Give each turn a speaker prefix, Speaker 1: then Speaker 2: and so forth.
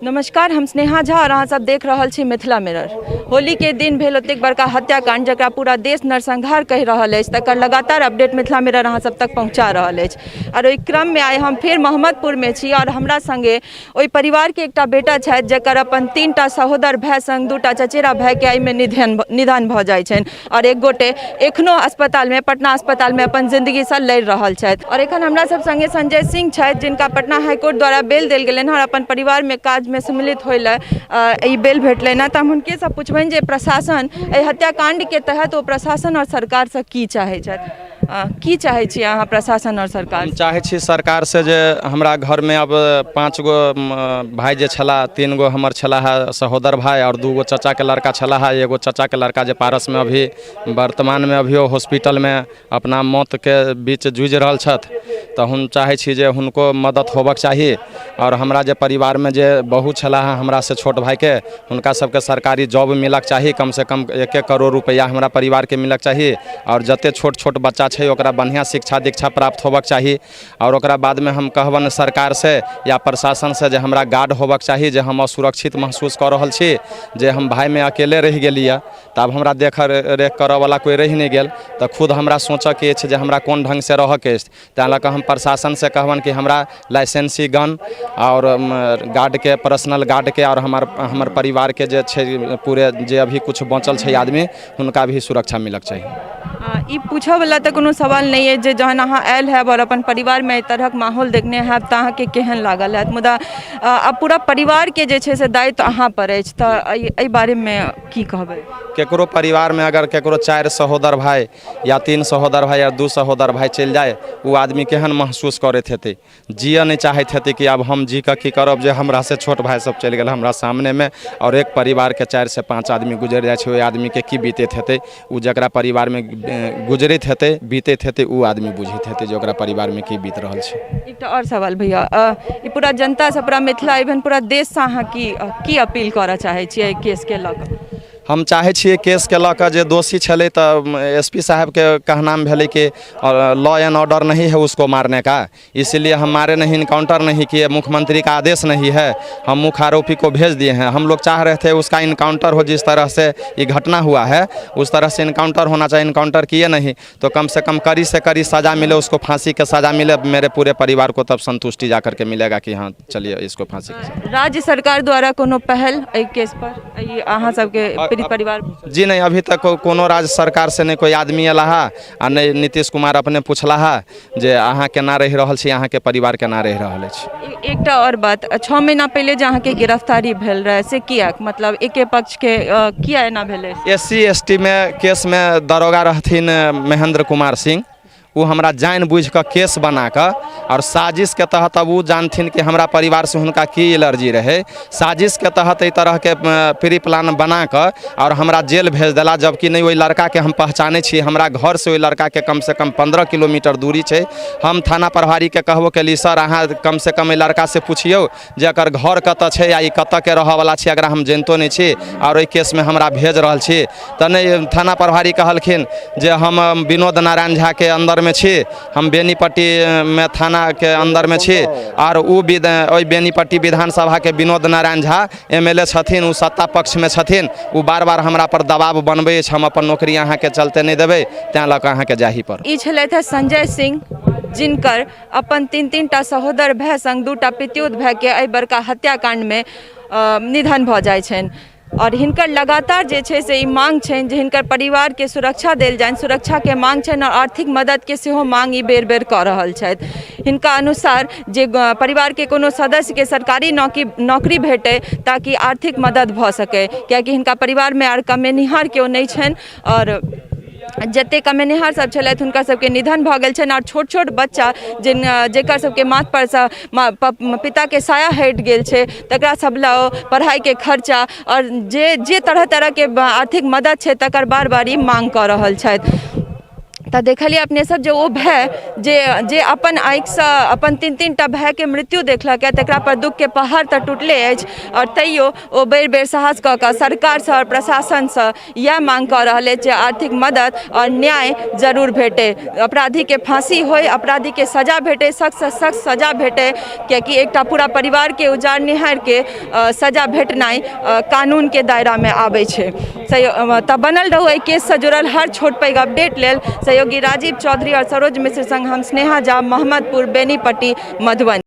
Speaker 1: नमस्कार, हम स्नेहा झा और अहाँ सब देख रहल छी मिथिला मिरर। होली के दिन भेल ओतेक बड़का हत्याकांड जकरा पूरा देश नरसंहार कहि रहल अछि, तकर लगातार अपडेट मिथिला मिरर अहाँ सब तक पहुँचा रहल अछि। और ओहि क्रम में आइ हम फेर मोहम्मदपुर में छी और हमरा संगे ओहि परिवार के एकटा बेटा छथि जकर अपन 3टा सहोदर भाय संग 2टा चचेरा भाय के एहिमे निधन भऽ जाइ छनि और एक गोटे एखनो अस्पताल में, पटना अस्पताल में अपन जिंदगी से लड़ि रहल छथि। और एखन हमरा सब संगे संजय सिंह छथि जिनका पटना हाईकोर्ट द्वारा बेल देल गेलनि और अपन परिवार में काज में सम्मिलित होय लए ई बेल भेटलनि हँ। तऽ हम हुनके से पुछबनि जे प्रशासन एहि हत्याकांड के तहत ओ प्रशासन और सरकार से की चाहै छथि। की चाहै छी अहाँ प्रशासन और सरकार?
Speaker 2: हम चाहै छी सरकार से जे हमरा घरमे अब 5 गो भाई जे छलाह, 3 गो हमर छलाह है सहोदर भाई और 2 गो चाचाके लड़का छलाह है, एगो चाचाके लड़का जे पारसमे अभी वर्तमानमे अभियो हॉस्पिटलमे अपना मौतके बीच जूझि रहल छथि। तऽ हम चाहै छी जे हुनको मदद होबक चाही। और हमरा जे परिवारमे जे बहू छलाह है हमरासँ छोट भाइके, हुनका सबके सरकारी जॉब मिलक चाही, कमसँ कम 1-1 करोड़ रुपैआ हमरा परिवारके मिलक चाही। और जते छोट छोट बच्चा छै ओकरा बढ़िआँ शिक्षा दीक्षा प्राप्त होबक चाही। और ओकरा बादमे हम कहबनि सरकारसँ या प्रशासनसँ जे हमरा गार्ड होबक चाही, जे हम असुरक्षित महसूस कऽ रहल छी, जे हम भाइमे अकेले रहि गेलियै तऽ आब हमरा देख रेख करऽवला कोइ रहि नहि गेल। तऽ खुद हमरा सोचऽके अछि जे हमरा कोन ढङ्गसँ रहऽके अछि। तैं लऽ कऽ हम प्रशासनसँ कहबनि कि हमरा लाइसेंसी गन आओर गार्डके, पर्सनल गार्डके आओर हमर परिवारके जे छै पूरे जे अभी किछु बचल छै आदमी, हुनका भी सुरक्षा मिलक चाही।
Speaker 1: ई पूछऽवला तऽ कोनो सवाल नहि अछि जे जहन अहाँ आयल हैब आओर अपन परिवारमे एहि तरहक माहौल देखने हैब तऽ अहाँके केहन लागल हैत, मुदा आब पूरा परिवारके जे छै से दायित्व अहाँपर अछि, तऽ एहि बारेमे की कहबै?
Speaker 2: केकरो परिवारमे अगर केकरो 4 सहोदर भाय या 3 सहोदर भाय या 2 सहोदर भाय चलि जाय, ओ आदमी केहन महसूस करैत हेतै? जियऽ नहि चाहैत हेतै कि आब हम जी कऽ की करब जे हमरासँ छोट भाय सब चलि गेल हमरा सामनेमे। आओर एक परिवारके 4 से 5 आदमी गुजरि जाइ छै, ओहि आदमीके की बीतैत हेतै? ओ जकरा परिवारमे गुजरैत हेतै, बीतैत हेतै, ओ आदमी बुझैत हेतै जे ओकरा परिवारमे की बीत रहल छै।
Speaker 1: एकटा आओर सवाल भैया, ई पूरा जनतासँ, पूरा मिथिला, इवन पूरा देशसँ अहाँ की अपील करऽ चाहै छियै एहि केसके लऽ कऽ?
Speaker 2: हम चाहै छियै केसके लऽ कऽ जे दोषी छलै तऽ एस पी साहबके कहनाम भेलै कि लॉ एंड ऑर्डर नहीं है उसको मारने का, इसीलिए हम मारे नहीं, इनकाउंटर नहीं किए, मुख्यमंत्री का आदेश नहीं है, हम मुख्य आरोपी को भेज दिए हैं। हम लोग चाह रहे थे उसका इनकाउंटर हो, जिस तरह से ये घटना हुआ है उस तरह से इनकाउंटर होना चाहिए, इनकाउंटर किए नहीं तो कम से कम कड़ी से कड़ी सज़ा मिले, उसको फांसी के सज़ा मिले, मेरे पूरे परिवार को तब संतुष्टि जा करके मिलेगा कि हाँ चलिए इसको फांसी के सज़ा।
Speaker 1: राज्य सरकार द्वारा कोनो पहल एहि केस पर, एहि अहाँ सबके पीड़ित परिवार?
Speaker 2: जी नहीं, अभी तक कोनो राज्य सरकार से नहीं कोई आदमी अयला है आ नहि नीतीश कुमार अपने पुछला है जे अहाँ केना रहि रहल छी, अहाँके परिवार केना रहि रहल अछि।
Speaker 1: एकटा आओर बात, 6 महीना पहिले जे अहाँके गिरफ्तारी भेल रहै से किएक, मतलब एके पक्षके किया एना भेलै?
Speaker 2: एस सी एस टी मे केसमे दरोगा रहथिन महेंद्र कुमार सिंह, ओ हमरा जानि बुझिकऽ केस बनाकऽ आओर साजिशके तहत, अब ओ जानथिन कि हमरा परिवारसँ हुनका की एलर्जी रहै, साजिशके तहत एहि तरहके प्री प्लान बनाकऽ आओर हमरा जेल भेज देला, जबकि नहि ओहि लड़काके हम पहचानै छी, हमरा घरसँ ओहि लड़काके कमसँ कम 15 किलोमीटर दूरी छै। हम थाना प्रभारीके कहबो केली, सर अहाँ कमसँ कम एहि लड़कासँ पुछियौ जे एकर घर कतऽ छै या ई कतऽके रहऽवला छै, एकरा हम जनितो नहि छी आओर ओहि केसमे हमरा भेज रहल छी। तऽ नहि थाना प्रभारी कहलखिन जे हम विनोद नारायण झाके अन्दरमे छी, हम बेनीपट्टीमे थानाके अन्दरमे छी आओर ओ ओहि बेनीपट्टी विधानसभाके विनोद नारायण झा MLA छथिन, ओ सत्ता पक्षमे छथिन, ओ बार बार हमरा पर दबाव बनबै अछि, हम अपन नौकरी अहाँके चलते नहि देबै, तैँ लऽ कऽ अहाँके जाही पड़त।
Speaker 1: ई छलथि हँ संजय सिंह, जिनकर अपन 3-3टा सहोदर भाय संग 2टा पितियौत भायके एहि बड़का हत्याकांडमे निधन भऽ जाइ छनि। आओर हिनकर लगातार जे छै से ई मांग छनि जे हिनकर परिवारके सुरक्षा देल जानि, सुरक्षाके मांग छनि आओर आर्थिक मददके सेहो मांग ई बेर बेर कऽ रहल छथि। हिनका अनुसार जे परिवारके कोनो सदस्यके सरकारी नौकरी भेटै ताकि आर्थिक मदद भऽ सकै, कियाकि हिनका परिवारमे आर कमेनिहार केओ नहि छनि आओर जतेक कमेनिहार सब छलथि हुनका सबके निधन भऽ गेल छनि आओर छोट छोट बच्चा जेकर सबके माथ परसँ पिताके साया हटि गेल छै तकरा सब लए ओ पढ़ाइके खर्चा आओर जे तरह तरहके आर्थिक मदद छै तकर बार बार ई मांग कऽ रहल छथि। तऽ तऽ देखलियै अपने सब जे ओ भाय जे जे अपन आँखिसँ अपन तीन तीन टा भायके मृत्यु देखलक तकरा पर दुःखके पहाड़ तऽ टूटले अछि आओर तैयो ओ बेर बेर साहस कऽ कऽ सरकारसँ आओर प्रशासनसँ इएह मांग कऽ रहल अछि जे आर्थिक मदद आओर न्याय जरूर भेटै, अपराधीके फाँसी होइ, अपराधीके सजा भेटै, सख्तसँ सख्त सजा भेटै, कियाकि एकटा पूरा परिवारके उजाड़निहारके सजा भेटनाइ कानूनके दायरामे आबै छै। तऽ बनल रहू एहि केससँ जुड़ल हर छोट पैघ अपडेट लेल। सहयोगी राजीव चौधरी आओर सरोज मिश्र संग हम स्नेहा झा, मोहम्मदपुर, बेनीपट्टी, मधुबनी।